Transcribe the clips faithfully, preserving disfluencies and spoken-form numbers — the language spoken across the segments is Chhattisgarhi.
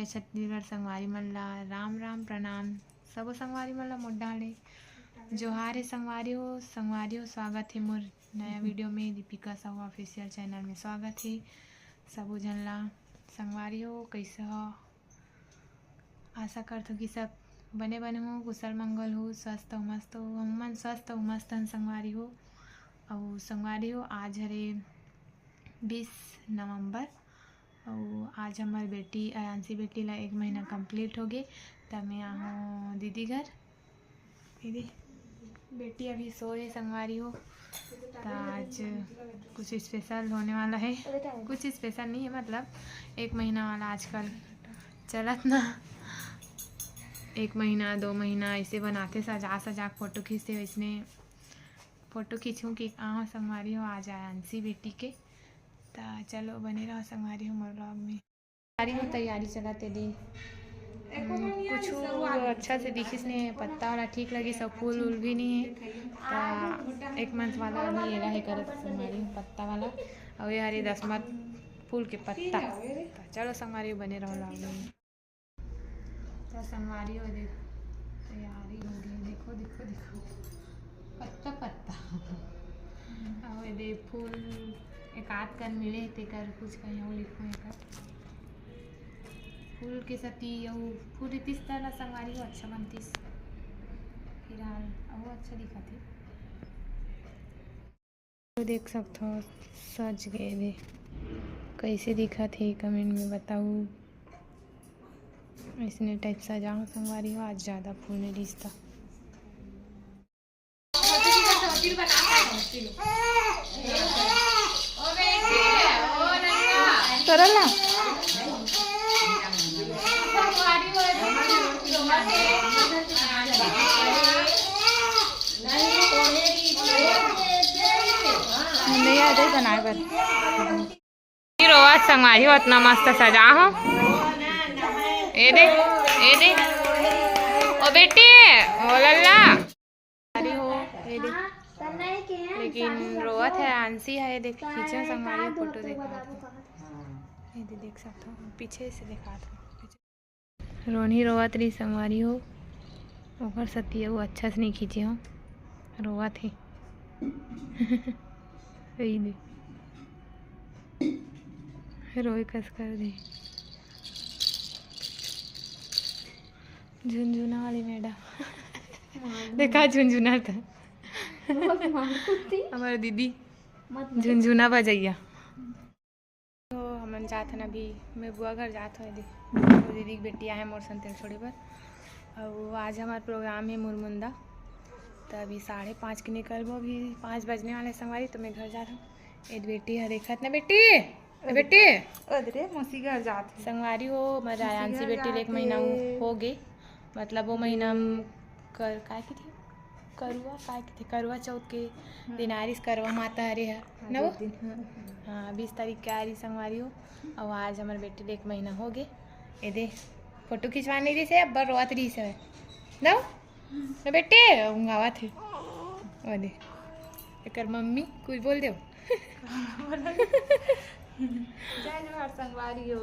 छत्तीसगढ़ संगवारी मन ला राम राम प्रणाम। सबो संगवारी मन ला मोर डाहर ले जोहार हे संगवारी हो। संगवारी हो, स्वागत हे मोर नया वीडियो में, दीपिका साहू ऑफिशियल चैनल में स्वागत हे सबो झन ला। संगवारी हो, कइसे हो? आशा करथो कि सब बने बने हो, कुशल मंगल हो, स्वस्थ हो, मस्त हो। हम मन स्वस्थ हो, मस्त हन संगवारी हो। अउ संगवारी हो, आज हरे बीस नवंबर, अउ आज हमर बेटी, आयांशी बेटी ला एक महीना कंप्लीट हो गे, त मैं आहूँ दीदी घर। दीदी, बेटी अभी सोए संगवारी हो, त आज कुछ स्पेशल होने वाला है। कुछ स्पेशल नहीं है, मतलब एक महीना वाला आजकल चलत ना, एक महीना, दो महीना ऐसे बनाते, सजा सजा के फोटो खींचते, वैसने फोटो खींचूँ कि आहाँ संगवारी हो, आज आयांशी बेटी के। त चलो, बने रहो संगवारी हो मोर व्लॉग में। तैयारी हो, तैयारी चलत हे दे। हम्म, कुछ अच्छा से दिखिस ने, पत्ता वाला ठीक लगिस, सब फूल उल भी नहीं है। त एक मंथ वाला अभी एला हे करत संगवारी हो, पत्ता वाला। अउ ये हरे दसमत फूल के पत्ता। त चलो संगवारी हो, बने रहो व्लॉग में। त संगवारी हो, देख, तैयारी हो गई। देखो, देखो, देखो, पत्ता पत्ता। अउ ये दे फूल एक आध कन मिले, तेकर कुछ कहीं अउ लिखूँ एकर। फूल के सती अउ फूल रितिस त ना संगवारी हो, अच्छा बनतिस। फिलहाल अउ अच्छा दिखत हे। तो देख सकथो, सज गए रे। कैसे दिखत हे, कमेंट में बताऊ। ऐसने टाइप सजाओ संगवारी हो, आज ज़्यादा फूल नहीं रिश्ता। सरल ना। नहीं आ जाए बनाए बर। रोवत संगवारी हो, अतना मस्त सजा हो। ए दे, ए दे। ओ बेटी, ओ लल्ला। अरे हो, ए दे। लेकिन रोवत है, आंसी है, ए दे, खींचो संगवारी हो, फोटो देखा। ए दे, देख सकते हो, पीछे से देखा था। रोनी रोवत रही संगवारी हो, ओकर सती अउ अच्छा से नहीं खींचे हो, रोवत हे। सही दे। रोए कस कर दे। झुनझुना वाली मैडम। देखा झुनझुना था। हमारे दीदी झुनझुना बजैया। तो हमन जात हन अभी, मैं बुआ घर जात हूँ दीदी, तो दीदी के बेटी आहे मोर संग तेल छोड़े बर। अउ आज हमार प्रोग्राम है मुरमुंदा, तो अभी साढ़े पाँच के निकलबो, अभी पाँच बजने वाले संगवारी, तो मैं घर जात हूँ। ए बेटी हर देखत ना बेटी, ए बेटी। अरे मौसी घर जात हूँ। संगवारी हो, मैं रायांशी बेटी ले एक महीना हो गे, मतलब वो महीना हम कर, काय की थी? करुआ, काय की थी? करुआ चौथ के दिन आरिस करवा माता हरे ह, हाँ, ना वो? हाँ, बीस तारीख के आरिस संगवारी हो। अउ आज हमारे बेटी ले एक महीना हो गे। ए दे, फोटो खिंचवा नहीं रही से, अब रोवत रही से। ना? ना बेटे, उंगावत है। ओ दे। एकर मम्मी, कुछ बोल दे। जय जोहार संगवारी हो।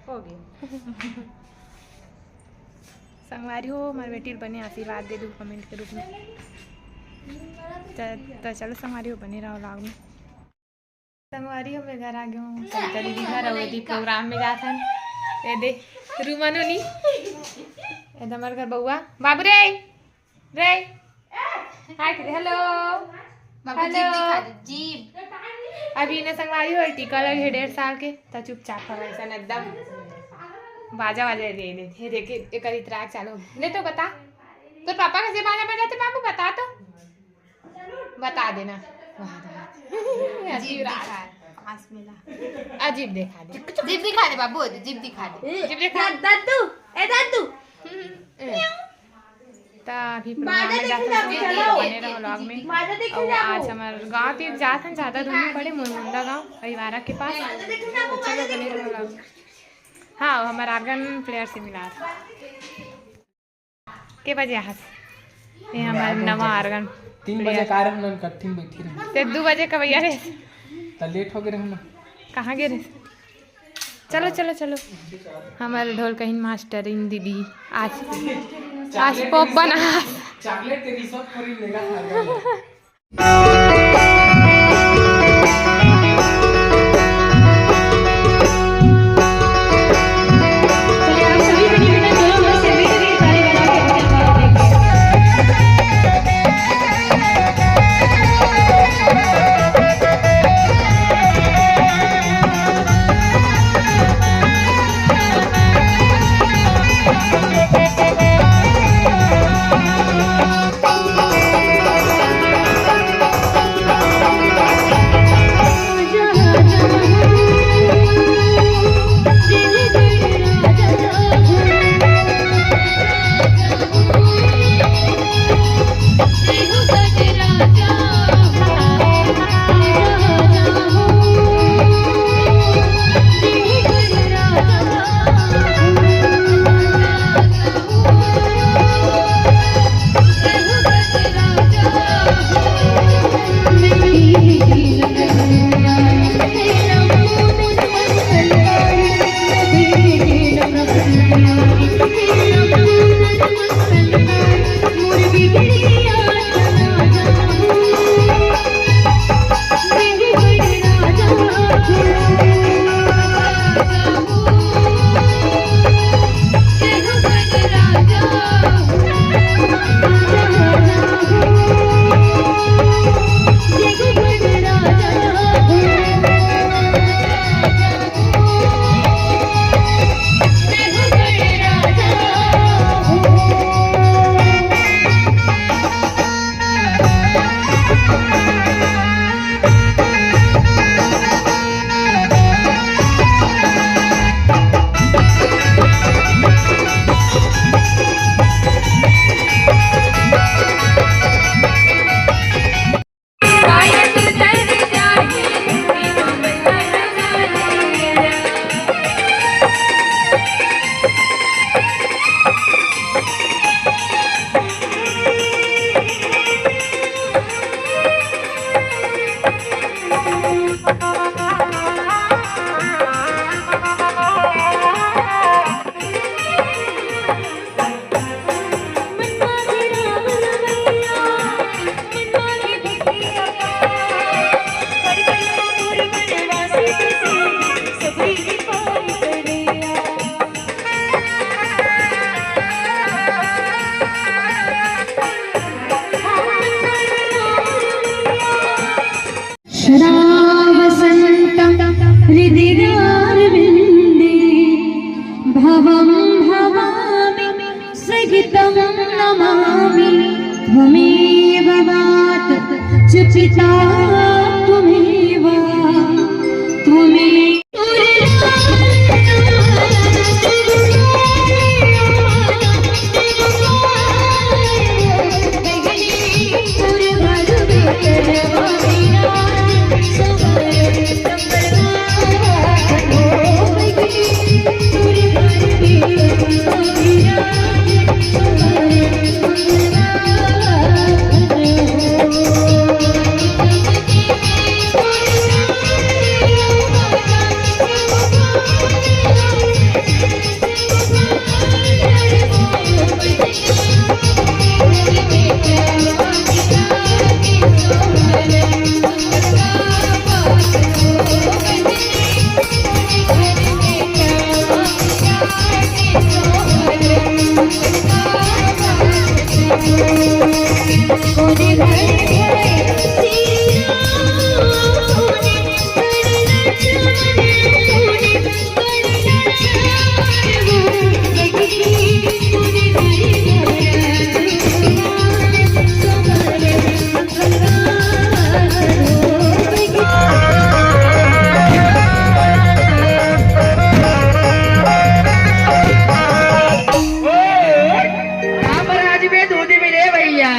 हो गे। संगवारी हो, हमारे बेटी बने आशीर्वाद दे दू कमेंट के रूप में। त, त चलो संगवारी हो, बने रहो व्लॉग में। संगवारी हो, मैं घर आ गया हूँ, कविता दीदी घर, अउ दीदी प्रोग्राम में जात हन। ए दे, रूमा नोनी। ए दे हमारे घर बउआ, बाबू रे, रे। हाय, हेलो। बाबू, जीभ दिखा दे, जीभ। अभी इन्हें संगवारी हो, टीका लगे डेढ़ साल के, त चुपचाप हवे ऐसा एकदम। बाजा वाजा दे दे, हे देखे, एकर इतराक चालू। ले तो बता, तोर पापा कैसे बाजा बजाते बाबू, बता तो। बता देना। वाह, वाह। जीभ दिखा, पास में ला। आ, जीभ दिखा दे। जीभ दिखा दे बाबू, जीभ दिखा दे। जीभ दिखा। दा-, दादू, ए दादू। हम्म, ए। त अभी प्रोग्राम में जात हन, बने रहो व्लॉग में। अउ आज हमार गाँव तीर जात हन, ज्यादा दूर नहीं पड़े, मुरमुंदा गाँव, अहिवारा के पास। तो चलो, बने रहो व्लॉग में। हाँ, हमार आर्गन प्लेयर से मिला था। के बजे आहस? ये हमारे नवा आर्गन तीन बजे player। का रहन, कट्ठिन बैठी रहन। ते दू बजे कब आया रे? त लेट हो गए रहन। कहाँ गए रे? चलो, चलो, चलो। हमर ढोलकहिन मास्टरिन दीदी आज, आज चॉकलेट पोप रिश्वत, बना। चॉकलेट के रिश्वत पूरी लेगा। सदा वसन्तं हृदिरारविन्दे भवं भवामि सहितं नमामि। त्वमेव माता च पिता त्वमेव, त्वमेव राम राज में दूध मिले भैया।